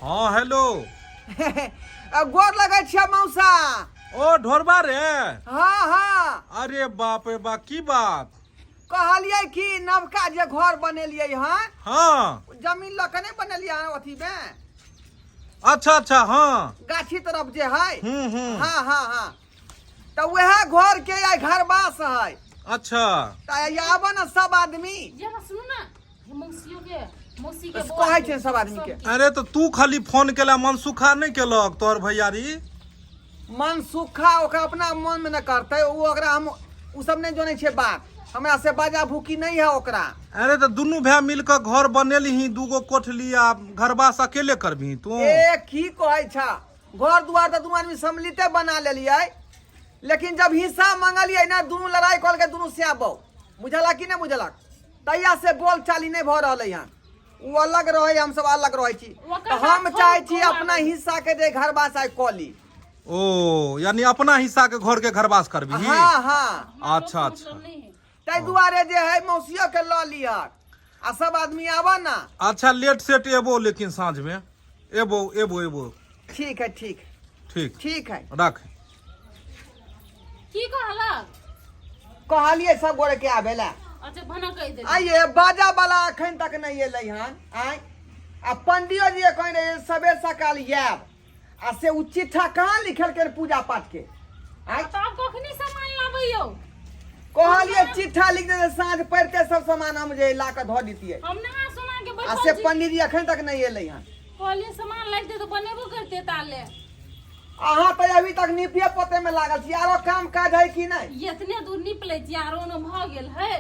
हाँ हेलो। गोर लगै छियै मौसा। ओ ढोरबा रे। हाँ हाँ। अरे बाप रे बा, की बात? कहलियै कि नवका जे घर बनेलियै हन। हाँ। जमीन लऽ के नहि बनेलियै हन अथी मे। अच्छा अच्छा हाँ। गाछी तरफ जे है। हम्म। हाँ हाँ हाँ, तऽ वएह घर के आइ घरवास है। अच्छा। तऽ आबऽ ने सब आदमी। ये ना सुनू ना, हे मौसियो के, मौसी के बस बौआ कहै के, छै सब आदमी के। अरे तऽ तू खाली फोन केला, मनसुखा नहि केलक तोहर भैयारी? मनसुखा ओकरा अपना मन में न करतै, ओ ओकरा हम ओ सब नहि जनै छियै बात, हमरा से बाजा भूकी नहीं है ओकरा। अरे तऽ दुनू भाय मिल कऽ घर बनेलही, दूगो कोठली, आ घरवास अकेले करबही तू? ए की कहै छ, घर दुआर तऽ दुनू आदमी सम्मिलिते बना लेलियै, लेकिन जब हिस्सा मंगलियै ना दुनू लड़ाई कऽ के दुनू स्याबो, बुझलक कि नहि बुझलक? तहिया से बोल चाली नहि भऽ रहलै हन, ओ अलग रहै हम सब अलग रहै छी। ओकर तऽ हम बात चाहै छोड़ू, छी कौआ अपना आबै। हिस्सा के जे घरवास आइ कऽ ली। ओ यानी अपना हिस्सा के घर के घरवास करबही? हाँ हाँ। हमरा अच्छा, लोक अच्छा। मतलब नहि है। ताहि दुआरे जे है मौसियो के लऽ लिहक आ सब आदमी आबऽ ना। अच्छा लेट सेट एबो, लेकिन साँझ में एबो एबो एबो। ठीक है ठीक। ठीक। ठीक है। रख। की कहलक? कहलियै सब गोरे के आबे ला। अच्छा भना कहि देली। आइए बाजा वाला अखन तक नहीं एलै हन। आय आ पंडियो जी कहने रहे सबेर सकाल आयब, आ से उ चिट्ठा कहाँ लिखलकै पूजा पाठ के? आय तऽ आब कखनी सामान लाबैयौ? कहलियै चिट्ठा लिख देते, साँझ पड़ते सब सामान हम जे ला कऽ धऽ दितियै। हम नहा सोना के आ बैठल से छी। पंडित जी अखन तक नहीं एलै हन। कहलियै सामान लाबि दे तऽ बनेबो करते ताले। अहाँ तऽ अभी तक निपिये पोते में लागल छी, आरो काम काज है कि नहीं? एतने दूर निप लै छी आरो ने भऽ गेल है।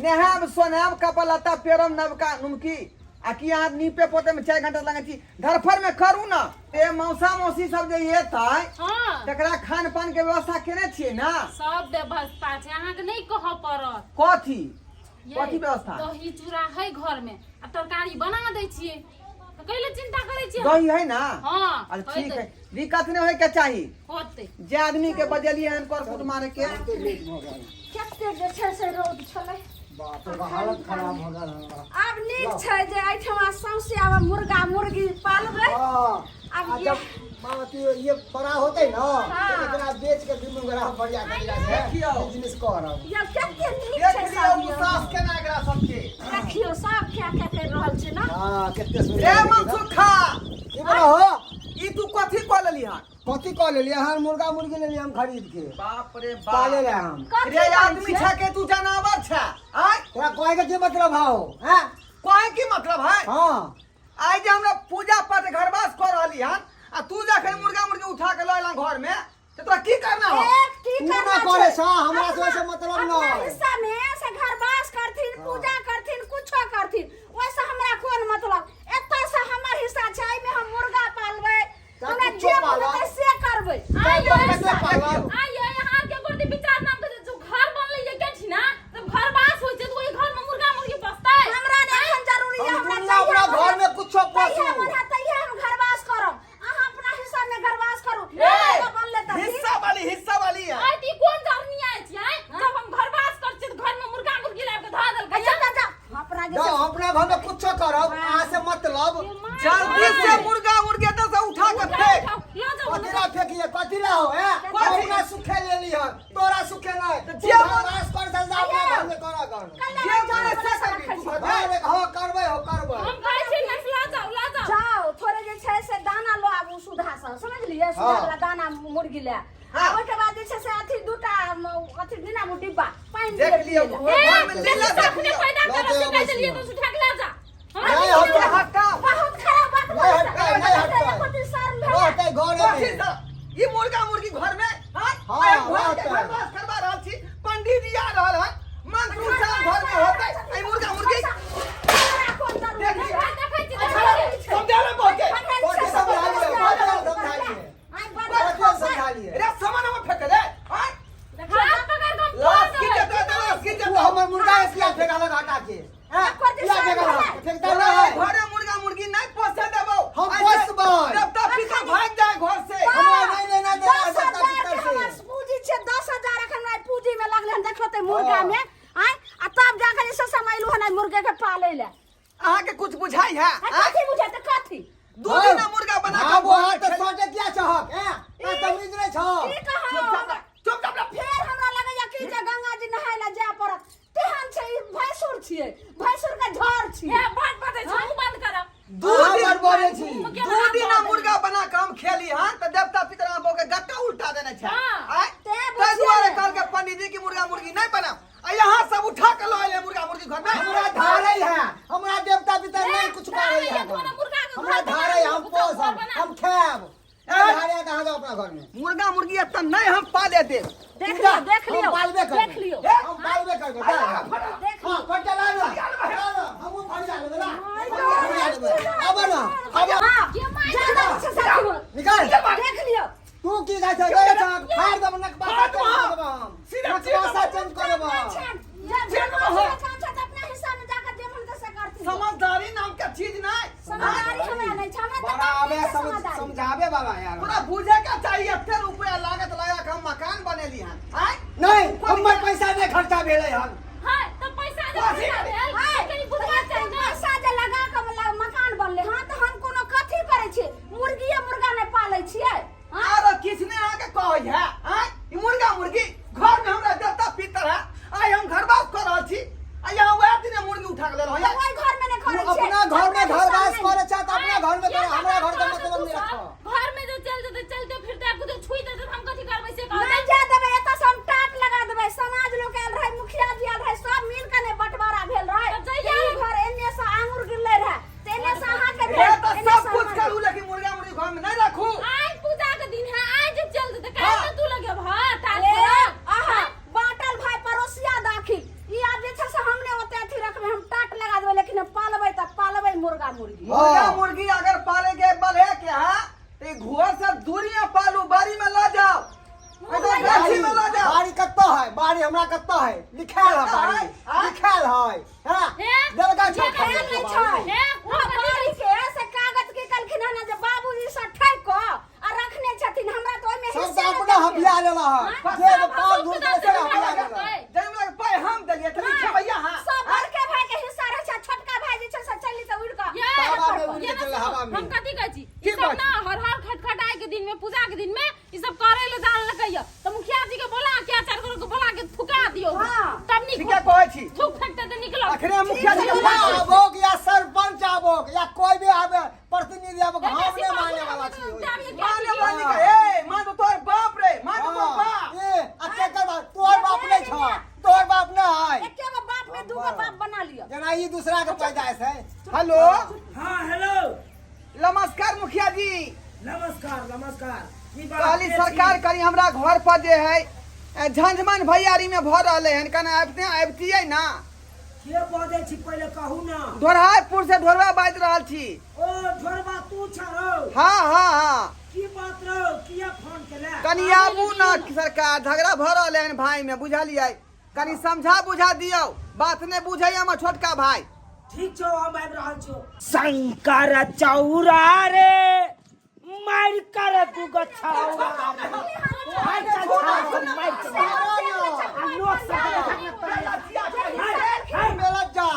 नहायब सोनायब कपड़ा लत्ता पेरब नवका नुमकी, आ कि अहाँ निपे पोते में 4 घंटा लगै छी? धरफड़ में करू ना। ए मौसा मौसी सब जे एतै हाँ। तकरा खान पान के व्यवस्था केने छियै ना? सब व्यवस्था छै, अहाँके नहि कहऽ पड़त। कथी? ये, कथी व्यवस्था? दही चूड़ा है घर में, आ तरकारी बना दै छियै, तऽ कैले चिंता करै छियै? दही है ना? हाँ, अच्छा है ठीक दही। है, दिक्कत नहीं होय के चाही। होतै। जे आदमी के बजेलियै हन कर कुट मारे के। कते जे छै से रौद छलै। बाप रे, हालत खराब हो गेल हमरा। आब नीक छै जे एहिठमा सौंसे आब मुर्गा मुर्गी पालबै। हाँ, आब आ ये जब माँ अथी ये बड़ा होतै ना, हाँ। तऽ एकरा बेच के दुनू गोरा बढ़िया तरीका से देखियौ। बिजनेस करब। यौ कते नीक देख छै लियौ सब यौ। सास केना एकरा सबके। देखियौ सब क्या क्या करि रहल छै ना। हाँ, कते सुंदर रे देखियौ। मनसुखा। की बोला हो? ई तू कथी कऽ लेली हन? कथी कऽ लेलियै हन? मुर्गा मुर्गी लेलियै हम खरीद के। बाप रे बाप। पाले रहे हम। कथी रे करै आदमी छियै? छै के तू जानवर छै? आय? तोरा कहै के की मतलब हौ? हैं? कहै की मतलब है? हाँ। आइ जे हमरा पूजा पाठ घरवास कऽ रहली हन, आ तू जखन मुर्गा मुर्गी उठा के लऽ एलहन घर में, तऽ तोरा की करना हो? एक की तू करना ना करे छै? छह, हमरा से अपना- ओइसे मतलब अपना नहि। हिस्सा में से घरवास करथिन, पूजा करथिन, कुछो करथिन, ओइसे हमरा कोन मतलब? एतऽ से हमर हिस्सा छै, एहिमे हम मुर्गा पालबै, तऽ हमरा कुछो जे मन पालऽ। हेतै से करबै। आइ तऽ यै, कते पालब? आइ यै, अहाँ के गोटी विचार नाम के जो घर बनलै ये केठी ना, जब घरवास होइ छै तऽ ओहि घर में मुर्गा मुर्गी बसतै। हमरा नहि एखन जरूरी है, हम हमरा दुनिया जहिया अपना मन घर में कुछो तहिया पोसू। मन हैत तहिया हम घरवास करब। अहाँ अपना हिस्सा में घरवास करू। ए, मुर्गा बनलै तऽ ठीक। हिस्सा वाली, हिस्सा वाली है। आइ तऽ ई कोन जरनी आइ छी, आइ? जब हम घरवास करै छियै तऽ घर में मुर्गा मुर्गी लाबि कऽ धऽ देलकै। अच्छा, जा, जा। अपना जे जाओ, छै- हम अपना घर में कुछो करब, अहाँ से मतलब। जल्दी से मुर्गा मुर्गी एतऽ से उठा के फेंक। लऽ जाउ। कथी ला फेंकिए? कथी ला हो, हैं? कथी? अपना सुखे लेली हन, तोरा सुखे नहीं। जे तू मन- घरवास कर चल जा अपना घर में करऽ गन। कल्ला जे जाउ, मन से बना करबी, खाइ तू छी। हाँ, हाँ, करबै हो, करबै। हम कहै छियै ने, लऽ जाउ, लऽ जाउ। जाउ थोड़े जे छै से दाना लऽ आबू सुधा से, समझलियै? सुधा हाँ। वाला दाना मुर्गी ले। हाँ। आ ओहिके बाद जे छै से अथी दूटा अथी दिना डिब्बा पानि देख दिअ लियौ, पियै लए। घर में लीला बेटी देख अपने लियौ। पैदा लऽ करऽ जाउ से कहि देलियै बस। तऽ उठा के लऽ जा। नहीं, हम हमरा हटाओ। बहुत खराब बात नहीं बोलै हटतै, छै। नहीं हटतै। एको दिन शर्म भेलै? रहतै घरे कथी में। से? ई मुर्गा मुर्गी घर में हाँ? हाँ, आइ घर के रहतै। घरवास करवा रहल छी, पंडित जी आ रहल हन, मंत्र उच्चारण घर में होतै, ई मुर्गा मुर्गी हमरा कोन जरूरी देख है? लियौ। देखै छी, अच्छा, देखै छी। समझा ले बहुते। कथी समझालियै? कथी समझालियै? कथी समझालियै? रे सामान हम फेंक दे, हाँ? हाथ पकड़ के हम लाश तोड़ गिर देबै। जेतौ, एतऽ लाश गिर तू जेतौ। हमर मुर्गा के किया फेंकलक हटा के? हैं? किया फेंकलक? फेंकता तोरा नहीं। घरे मुर्गा मुर्गी नहीं पोसे देबौ। हम ऐसे पोसबै। देवता पितर भाग जाए घर से। हमरा नहीं लेना देना दस देवता हजार पितर के से। हमर पूंजी छै, 10,000 एखन हमरा पूंजी में लगलै हन, देखो ते मुर्गा हाँ। में आय, आ तब जाके जे छै समय हन मुर्गे के पालै लए। अहाँ के कुछ बुझाई है? आ कथी बुझाइ? तऽ कथी दू दिन मुर्गा झाड़े कहाँ जाओ अपना घर में। मुर्गा मुर्गी एतऽ नहि हम पाले देब। देख पूजा, लियौ, देख हम लियौ, पालबे करबै। देख लियौ। हम पालबे करबै, जा। देख हाँ, फटा ला ना। ला ना, हमहूँ फटा लेबै, ला। फटा लेबै। आबऽ ना, आबऽ। हाँ, ये माय ज्यादा छै साथी बोल। निकाल। देख लियौ। तू की जाइ छै? गए छहक, फाड़ देब, नकबासा चेंज कऽ देब हम। नकबासा चेंज कऽ देब हम। जब जब काम छै तऽ अपना हिस्सा में जाकर जे मन से करथिन। समझदारी नाम के चीज नहि। समझदारी हमरा नहि छै, हमरा तऽ बड़ा बाप आबे नहि छै समझ समझदारी। समझाबे बाबा यार। तोरा बुझे के चाहिए, एते रुपया लागत लगा के हम मकान बनेली हन। आँय? नहीं, हमर पैसा नहीं खर्चा भेलै हन। हां त पैसा जे कथी खर्चा भेल हाय, कनी बुझबा चाही ने। पैसा जे लगा के मकान बनलै हँ तऽ हम कोनो कथी करै छियै? मुर्गिए मुर्गा नहि पालै छियै? हाँ? आरो किछु नहि अहाँके कहै है। आँय, ई मुर्गा मुर्गी घर में हमरा देवता पितर है। आइ हम घरवास कऽ रहल छी, आ यहाँ वएह दिने मुर्गी उठा के लेलहुँ। तऽ ओहि घर में नहि तू करै छियै। अपना घर में अपना घरवास हिस्सा करे छ तऽ अपना घर में ये करे, हमरा बात घर के कहत मतलब तू नहीं सब, रखो। घर में जो चल जेतै चलते फिरते आ कुछो छुई देतै तऽ हम कथी करबै से कहतै। नहि जा देबै, एतऽ से हम टाट लगा देबै। समाज लोक आयल रहै, मुखिया जी आयल रहै, सब मिल के ने बंटवारा भेल रहै। तब जइया। ई घर एन्ने से आंगुर गिरलै रहै तऽ एन्ने से अहाँके हे भेल, तऽ एन्ने सब से कुछ हमर करू, लेकिन मुर्गा मुर्गी घर में नहीं रखू। आज पूजा के दिन है, आज जे चल जेतै काल्हि हाँ। तऽ तू लगेबह टाट ए, पर। आहा, बाटल भाई पड़ोसिया दाखिल। ई आब जे छै से हमने ओते अथी रखबै, हम टाट लगा देबै, लेकिन हम पालबै तऽ पालबै मुर्गा मुर्गी। मुर्गा हाँ। मुर्गी अगर पाले के बढ़े के है तो ई घर से दूरी में पालू, बाड़ी में ल जाओ, नहीं तो गाछी में ल जाओ। बाड़ी कत्तो है? बाड़ी हमरा कत्तो है? लिखायल है बाड़ी, लिखायल है। हाँ, हे? देलका ये छौ लिखायल नहि छै। हे, ओ बाड़ी के से कागज के कहलखिन हन जे बाबूजी से ठकि कऽ आ रखने छथिन, हमरा तऽ ओहिमे सब हिस्सा तऽ नहि अपना देलखिन। हथिया लेला है, जे पाँच धूर सब से हथिया लेला। जब पाई हम देलियै तऽ लिखेबैया। हाँ, सब बड़के भाई के हिस्सा रहै छै, छोटका भाई जे छै से चलि तऽ उड़ि कऽ ये, हवा में उड़ ये के ना चल सुनो, हवा में। हम कथी कहै छी, की ई सब बात? ना हर हर खटखटाए के दिन में, पूजा के दिन में ई सब करे ले जान लकैया तऽ मुखिया जी के बोला के चार गोरे के बोला के थुका दियौ। हाँ। तब नीक ठीके कहै छी। थूक फेंकते तऽ निकलत। अखने मुखिया जी के मुखिया बोला। आबोक या सरपंच आबोक या कोई भी आबे, प्रतिनिधि आबोक, हम नहीं माने वाला छी। माने वाला नहीं कहे, ए मान तो तोर बाप रे, मान तो तोर बाप। ए अच्छा कर बात, तोहर बाप नहीं छ, तोहर बाप ना है। एके गो बाप में दू गो बाप बना लिअ। जना ई दूसरा के पैदाइश है। हेलो। हाँ, हेलो। नमस्कार मुखिया जी। नमस्कार नमस्कार। की बात? कहली के सरकार छी? करी हमरा घर पर जे है झंझमन भैयारी में भर रहले हन, कना आबिते आबितियै ना। के बजै छी पहिले कहू ना। ढोरहापुर से ढोरवा बाजि रहल छी। ओ ढोरबा तू छ रौ? हाँ हाँ हाँ। की बात रौ, किया फोन केले? कनी आबू ना सरकार, झगड़ा भऽ रहले हन भाई में, बुझलियै? कनी समझा बुझा दियौ, बात नहि बुझैया हमर छोटका भाई। ठीक छौ, हम आबि रहल छौ। शंकर चौरा रे मारि कर दू गो छौरा रे। मारि चल छौरा सब, मारि चल। आ लोक सब के मेला जा।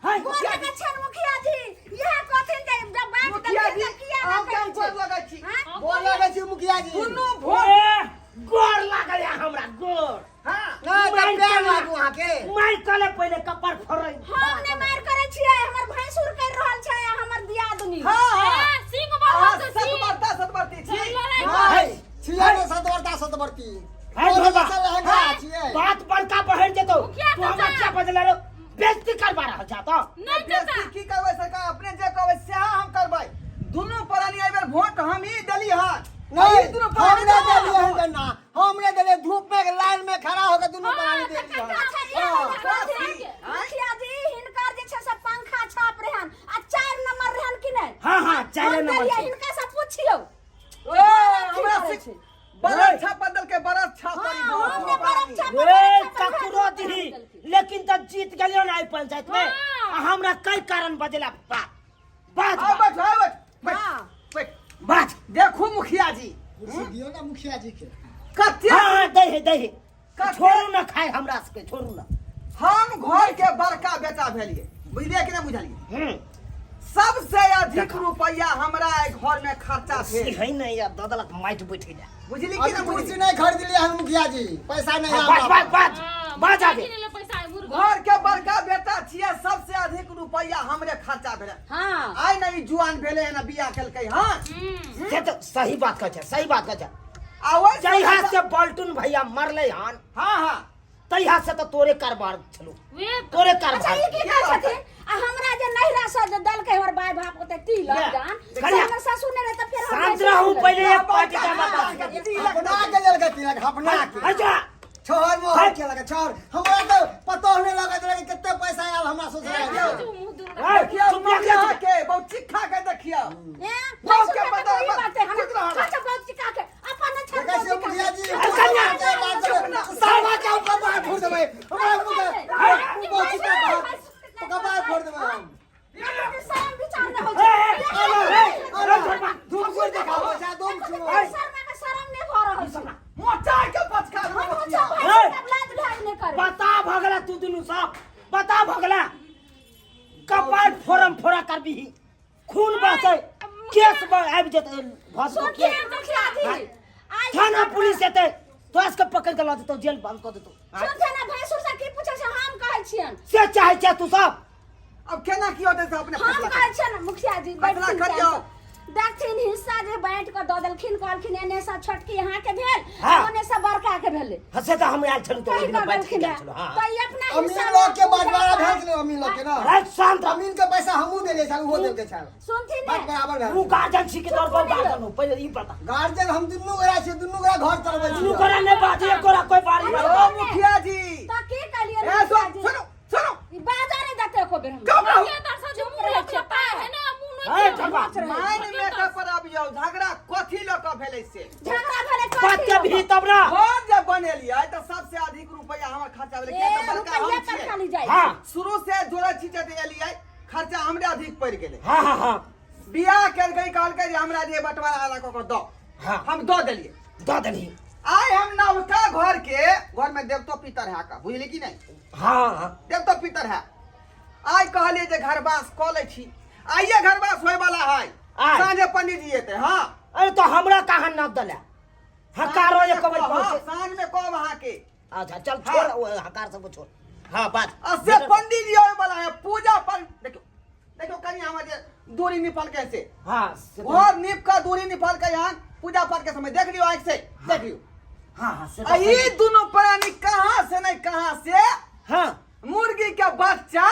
है, गोर लगै छनि मुखिया जी, इएह कहथिन जे जब बात मुखिया देलखिन जी, तऽ किया अहाँ नहि के हम करै गोर छै? लगै छी। हाँ? गोर लगै छी मुखिया जी। दुनू भोट। ए, गोर लागल है हमरा गोर। हाँ। नहीं तऽ मारि पैर केला। लागू अहाँके। मारि कले पहिले कपार फोड़ै। हम नहि मारि करै छियै, हमर भैंसुर करि रहल छै आ हमर दियादनी। हाँ हाँ। ए, सिंह अहाँ बढ़ल छै, सिंह। सतबरता सतबरती छी। लड़ाइ हाँ, है। छियै ने सतबरता सतबरती। है ढोरबा। लहंगा छियै। बात बड़का बढ़ जेतौ। मुखिया तू हमरा चाचा। क्या बजले रे? बेइज्जती करबा रहल छा तो। नहीं चाचा। बेइज्जती की करबै सरकार, अपने जे कहबै सएह हम करबै। दुनू प्राणी एहि बेर वोट हम ही देली हन। नहीं, एहि दुनू हम प्राणी नहीं देली देलियै हन। हन ना, हम नहीं देलियै, धूप में लाइन में खड़ा होकर दुनू प्राणी देलियै हन। अच्छा, ई हाँ। कहथिन, मुखिया जी, हिनकर जे छै से पंखा छाप रहन आ 4 नंबर रहन कि नहि? हाँ हाँ, चारि हम नंबर देलियै, छै। हिनका से पुछियौ। ओ हमरा करै सिख छै? बरस छाप बदल के बरस छाप पड़ी। हाँ, हम ने बरस छाप ए बरस छाप ककरो दिही, लेकिन तऽ जीत गेलियो ना एहि पंचायत में। हाँ। आ हमरा कई कारण बजेला बात बात। आओ बैठ, आओ बैठ, बैठ, हाँ। बैठ। बात। देखू मुखिया जी। कुर्सी दियौ ना मुखिया जी के। कते हाँ हाँ, दै है दै है। कते छोड़ू ना खाए हमरा सबके, छोड़ू ना। हम घर के बड़का बेटा भेलियै, बुझलियै कि नहि बुझलियै? हम्म। सबसे अधिक रुपया हमरा एहि घर में खर्चा भेल। है नहीं यार, ददलक माटि बैठे जा। बुझली कि अभी नहि कुर्सी बुझली? नहीं खरीदलियै हन मुखिया जी, पैसा नहीं हाँ, हमरा बाज बाज पास। बाज हाँ, बाज आगे। किने ले पैसा है मुर्गा। घर के बड़का बेटा छियै, सबसे अधिक रुपया हमरे खर्चा भेल। हाँ। आइ नहि जुआन भेलै हन, बियाह केलकै हन। हम्म। से तऽ सही बात कहै छै, सही बात कहै छै। आ ओहि जहिया से बल्टुन भैया मरलै हन हाँ हाँ, तहिया से तऽ तोरे कारोबार छलौ। वे तोरे अच्छा, कारोबार। ई की कहै छथिन? आ हमरा जे नैहरा से जे देलकै हमर बाय बाप ओते तिलक ले, जान से कनिया। हमर ससुर नहि रहै तऽ फेर हम शांत कैसे रहू लेबै? पहिले एक पार्टी का बात अपना के लेलकै तिलक अपना के अच्छा छोहर मोहर के लगे छोहर हमरा तो पतो नहीं लगत रहे कते पैसा आयल हमरा ससुराल मुंह दूर ए, देखियौ चुप रह, मुखिया चुप। के बहुत चिक्खा के देखियौ ए, बहुत भैंसुर के के पता तऽ वही बस, बात है, चुप रह। अच्छा, बहुत चिका के अपन अच्छा देखै छियै मुखिया जी कन्या। साला के हम कपार फोड़ देबै हमरा मुँह के बहुत चिका बात कपार फोड़ देबै हम शरम विचार नहि होइ ए, ए, छै ए, ए, ए, धूप गुड़ देखाबो छै धूप छुओ शर्मा के शरम नहि भऽ रहल छै मोचा के पचका हम देबै अच्छा मुखिया। भैंसुर के लाज लिहाज नहि करबै बता भगला तू दुनू सब बता भगला कपार फोरम फोड़ा करबी खून बहतै केस आबि जेतै भस सुनथिन मुखिया जी आइ थाना पुलिस एतै तोरा सबके पकड़ के लऽ जेतौ जेल बंद कऽ देतौ सुनथिन ना भैंसुर से की पूछै छै हम कहै छियनि से चाहै छै तू सब अब केना की होतै से अपने हम फैसला कहै छियनि मुखिया जी फैसला बैठथिन करियौ। चैनसँ। देखथिन हिस्सा जे बाँटि कऽ दऽ देलखिन कहलखिन एने से छोटकी अहाँके भेल हाँ। ओने से बड़का के भेलै हँ से तऽ हम आयल छलहुँ तऽ ओहि कहि दिना कऽ बाँटि के देलखिन गेल छलहुँ हँ तऽ ई अपना अमीन हिस्सा लोग के पूजा बंटवारा पाठ- भेल छलै अमीन लोग के ना अरे शांत रह। अमीन के पैसा हमहूँ देले छल उहो देलके छल सुनथिन बात ने बराबर भेल तू गार्जियन छी के तौर पर गार्जियन हो पहिले ई बता गार्जियन हम दुनू गोरा छियै दुनू गोरा घर चलबै तू छियै गोरा नहि बाज एक गोरा कोई बारी अरे नहीं। ओ मुखिया जी तऽ की कहलियै ए मुखिया सुन जी सुनो सुनो ई बाजा नहि देतै एको बेर हमरा। कब रहू के तरसा जो मुंह लग पाए है ना मुंह ए, नहीं ठरबा। माइन मेटर पर आबियौ झगड़ा कथी लऽ कऽ भेलै से झगड़ा भेलै बात कथी के लऽ भी कऽ? तब ना घर जे बनेलियै तऽ सबसे अधिक रुपैआ हमर खर्चा भेलै किया ए, तऽ बड़का रुपैआ हम पर छियै खाली जाइ हाँ शुरू से जोड़ै छिचैत एलियै खर्चा हमरे अधिक पड़ि गेलै हाँ हाँ हाँ बियाह केलकै कहलकै जे हमरा जे बंटवारा आधा कऽ कऽ दऽ हाँ। हम दऽ देलियै दऽ देलही आइ हम नवका घर के घर में देवतो पितर है का बुझली कि नहीं हाँ हाँ देवतो पितर है आइ कहलियै जे घरवास कऽ लै छी आइये घरवास होय वाला है आइ? साँझे पंडित जी एतै हाँ अरे तो हमरा कहाँ नाप दले हकारो एक बेर हाँ, पहुँचे साँझ में कहब अहाँके अच्छा चल छोड़ वो हकार सबको छोड़ हाँ बात आ से पंडित जी आबै वाला है पूजा पर देखियो देखियो कनि हमर जे दूरी निपल कैसे हाँ से तो- घर नीप का दूरी निपल के यहाँ पूजा पाठ के समय देख लियो आँख से देख लियो हाँ हाँ से आ तो ई सही। दुनू प्राणी कहाँ से नहीं कहाँ से हाँ मुर्गी के बच्चा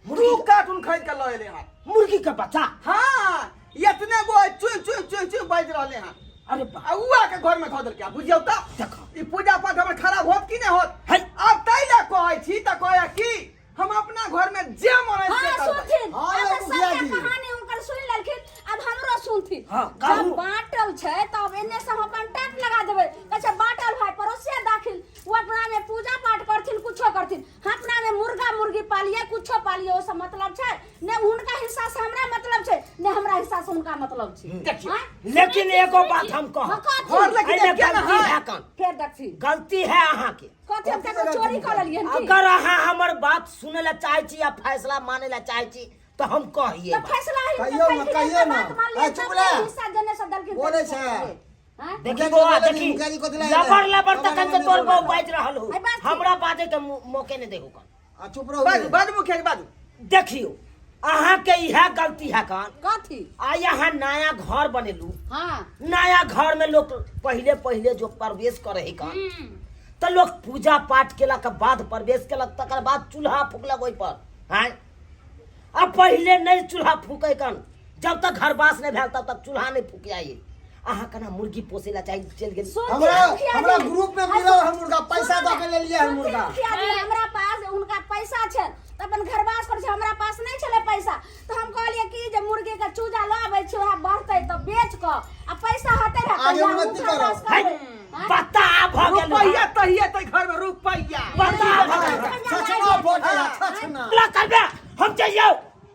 मुर्गी दू के- कार्टून खरीद के लऽ एले हन मुर्गी के बच्चा हाँ इतने गो है, चुई चुई चुई चुई बाजि रहले हन अरे बा आ उ आके घर में धऽ देलकै बुझियौ तऽ देखो। ई पूजा पाठ हमर खराब होत कि नहि होत है। आब ताहि लए कहै छी तऽ कहै की हम अपना घर में जे मन है से हाँ करबै। सुनथिन हाँ, अब ये मुखिया सबके जी। कहानी हुनकर सुनि लेलखिन अब हमरो सुनथिन हाँ, जब कहू। बाँटल छै तब एने से हम अपन टैप लगा देबै कहै छै बाँटल भाई पड़ोसिया दाखिल ओ अपना में पूजा पाठ करथिन कुछो करथिन हम अपना में मुर्गा मुर्गी पालिए कुछो पालिए ओ सब मतलब छै ने हुनका हिस्सा से हमरा मतलब छै ने हमरा हिस्सा से हुनका मतलब छै देखियौ। आँय? लेकिन एगो बात हम हाँ, कहब कथी? घर लेकिन एहिमे एके ने गलती है। है कन फेर देखथिन गलती है अहाँके कथी हम ककरो चोरी कऽ लेलियै हन की? अगर अहाँ हमर बात सुनै लए चाहै छी या फैसला मानै लए चाहै छी तऽ हम कहिए तऽ फैसला ही कहियौ ने, कहियौ ने। बात मान ए, लिअ चुप तब रह। हिस्सा देने से देलखिन बोलै छै। आँय? देखी मुखिया जी बौआ बोलै देखी मुखिया जी कथी लए लबर एलै? लबर लबर तखन से लबर तोर नहि बहु बोलै। बाजि रहल हो एहि बात की? हमरा बाजै के मौके नहि देहो कन आ चुप रहू बाजू बाजू मुखिया जी बाजू देखियौ अहाँके इएह गलती है कन कथी आइ अहाँ नया घर बनेलू हाँ नया घर में लोग पहिले पहिले जो प्रवेश करे है कन तऽ लोग पूजा पाठ केलक बाद प्रवेश केलक तकर बाद चूल्हा फूकलक ओहि पर आँय आ पहिले नहि चूल्हा फूकै कन जब तक घरवास नहि भेल तब तक चूल्हा नहि फूके आइ अहाँ केना मुर्गी पोसै लए चाही चलि गेल सुनथिन हमरा मुखिया हमरा जी। ग्रुप में मिलल है मुर्गा पैसा दऽ के लेलियै है सुनथिन मुर्गा मुखिया जी हमरा पास हुनका पैसा छै तऽ अपन घरवास करै छै हमरा पास नहि छलै पैसा तऽ हम कहलियै कि जे मुर्गी के चूजा लऽ आबै छी वएह बढ़तै तऽ बेच कऽ आ पैसा हेतै रहए आगे तहिया उन्नति हम घरवास करब। है करबै आँय? बता भऽ गेल रुपैआ तहिए तै घर में रुपैआ बता भऽ गेल छछना भोट है छछना हल्ला करबे हम जइयौ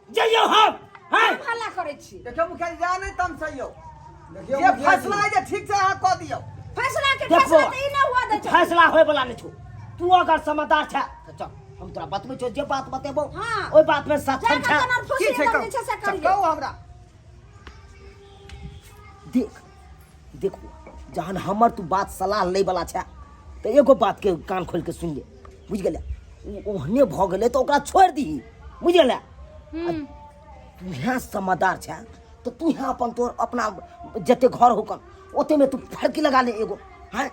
जइयौ हम हैं हम हल्ला करै छी देखियौ मुखिया जी जा नहि तम सही देखियौ जे मुखिया जी। फैसला है जे ठीक से अहाँ कऽ दियौ फैसला के देखो फैसला तऽ ई नहि हुआ दै छै फैसला होय वाला नहि छौ तू अगर समझदार छै तऽ चल हम तोरा बतबै छौ जे बात बतेबौ हाँ। ओहि बात में सक्षम जाके छै केना की फुसरी छै लगै छै से कहू करियौ कहू हमरा देख देखो जहन हमर तू बात सलाह लै वाला छै तऽ एगो बात के कान खोल के सुन ले बुझि गेलै ओ ओहने भऽ गेलै तऽ ओकरा छोड़ि दीही बुझि गेलै आ तू यहाँ समझदार छै तऽ तू यहाँ अपन तोर अपना जते घर होकन ओते में तू फड़की लगा ले एगो हैं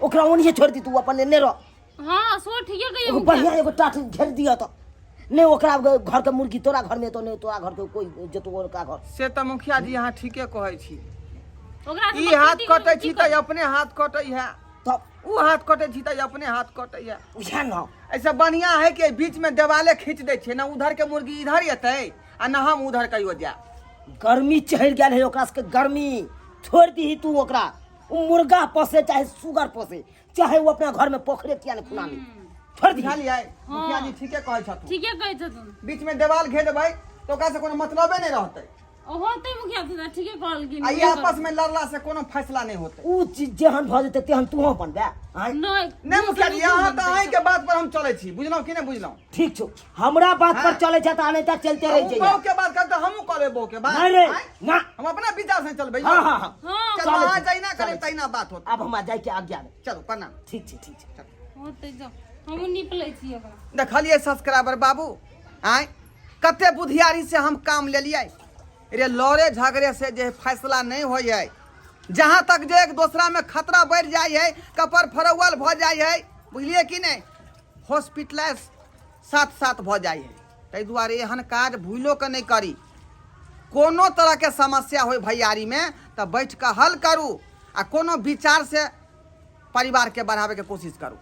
ओकरा ओनिये छोड़ दी तू अपन एने रह हाँ सो ठीके कहियो एगो बढ़िया एगो टाट घेर दिया तऽ नहि ओकरा घरके मुर्गी तोरा घरमे एतौ, नहि तोरा घरके कोइ जेतौ ओकरा घर। से तऽ मुखिया जी अहाँ ठीके कहै छी। ओकरा से ई हाथ बकरी कटै की छी तऽ अपने हाथ कटै है, तब ओ हाथ कटै छी तऽ अपने हाथ कटै है। उएह ने। ऐसे बढ़िया है कि बीच में देवाले खींच दै छियै ने, उधर के मुर्गी इधर एतै आ न हम उधर कहियो जायब। गर्मी चढ़ि गेल है ओकरा सबके, गर्मी छोड़ि दीही तू ओकरा। ओ मुर्गा पोसे चाहे सुगर पोसे, चाहे ओ अपना घर में पोखरे किया ने खुना ली, छोड़ दीही। बुझलियै मुखिया जी? ठीके कहै छथुन। ठीके कहै छथुन। बीच में देवाल घेर देबै तऽ ओकरा से कोनो मतलबे नहि रहतै। होतै मुखिया जी, ठीके कहलखिन। आ ई आपस में लड़ला से कोनो फैसला नहि होतै। उ चीज जेहन भऽ जेतै तेहन तूहो बनबे आँय? नहि। नहि मुखिया जी, अहाँ तऽ अहींके बात पर हम चलै छी, बुझलहुँ कि नहि बुझलहुँ? ठीक छौ, हमरा बात पर हाँ। चलै छै तऽ आने तक चलते रहि ओ जइहे। बहू के बात कर तऽ हमहूँ कऽ लेबै बहू के बात। नहीं रे। आँय? ना। हम अपना विचार से चलबै। हाँ, हाँ, हाँ। हाँ। चलू, चलै अहाँ छी, जहिना चलै करै छी। तहिना बात होत। आब हमरा जाइके आज्ञा दे। चलू, प्रणाम। ठीक छै, ठीक छै। होतै, जाउ, हमहूँ नीप लै छी ओकरा। देखलियै सब्सक्राइबर बाबू, आँय, कते बुधियारी से हम काम लेलियै रे। लड़े झगड़े से जे फैसला नहीं होइ है, जहाँ तक जे एक दोसरा में खतरा बढ़ि जाइ है, कपर फरौल भऽ जाइ है, बुझलियै कि नहि, हॉस्पिटलाइज साथ साथ भऽ जाइ है। ताहि दुआरे एहन काज भूलो के नहि करी। कोनो तरहके समस्या होइ भैयारीमे तऽ बैठ कऽ हल करू आ कोनो विचार से परिवारके बढ़ाबैके कोशिश करू।